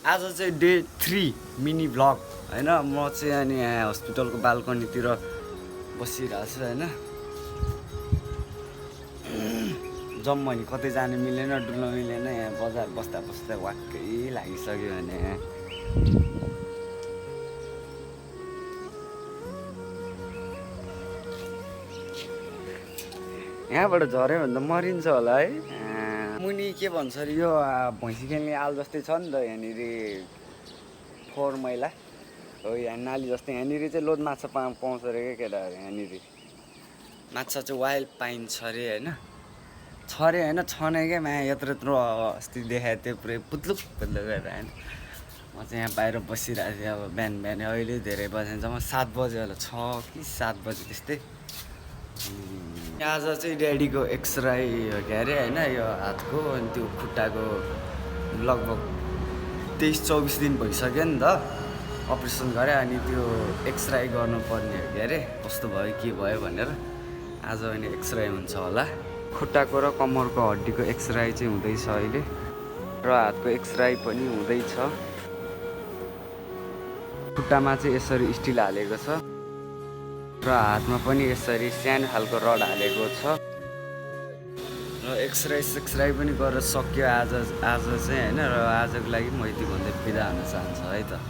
आज चाहिँ day 3 mini vlog होइन। म चाहिँ अनि यहाँ हस्पिटलको बाल्कनीतिर बसिरहेको छु होइन। जम्मै नि कतै जानु मिलेन, डुल्न मिलेन। यहाँ बजार बस्दा बस्दा वाक्कै लागिसक्यो भने यहाँबाट झऱ्यो भने त मरिन्छ होला है। मुनि के भन्छ अरे यो भैँसी खेल्ने आल जस्तै छ नि त यहाँनिर, फोहोर मैला हो यहाँ नाली जस्तै। यहाँनिर चाहिँ लोद माछा पाउँछ अरे क्या केटाहरू। यहाँनिर माछा चाहिँ वाइल्ड पाइन्छ अरे होइन। छ अरे होइन, छ नै क्या माया यत्रो यत्रो अस्ति देखाएको थियो पुरै पुत्लुक पुत्लुक गरेर होइन। म चाहिँ यहाँ बाहिर बसिरहेको थिएँ अब बिहान बिहानै। अहिले धेरै बजेसम्म 7 बज्यो होला, 6 कि 7 बजे त्यस्तै। आज चाहिँ ड्याडीको एक्सरे हो क्या अरे होइन, यो हातको अनि त्यो खुट्टाको लगभग 23-24 दिन भइसक्यो नि त अपरेसन गरे। अनि त्यो एक्सरे गर्नुपर्ने हो क्या अरे, कस्तो भयो के भयो भनेर। आज अनि एक्सरे हुन्छ होला। खुट्टाको र कम्मरको हड्डीको एक्सरे चाहिँ हुँदैछ अहिले, र हातको एक्सरे पनि हुँदैछ। खुट्टामा चाहिँ यसरी स्टिल हालेको छ र हातमा पनि यसरी सानो खालको रड हालेको छ। र एक्सरे पनि गरेर सक्यो आज चाहिँ होइन। र आजको लागि म यति भन्दै बिदा हुन चाहन्छु है त।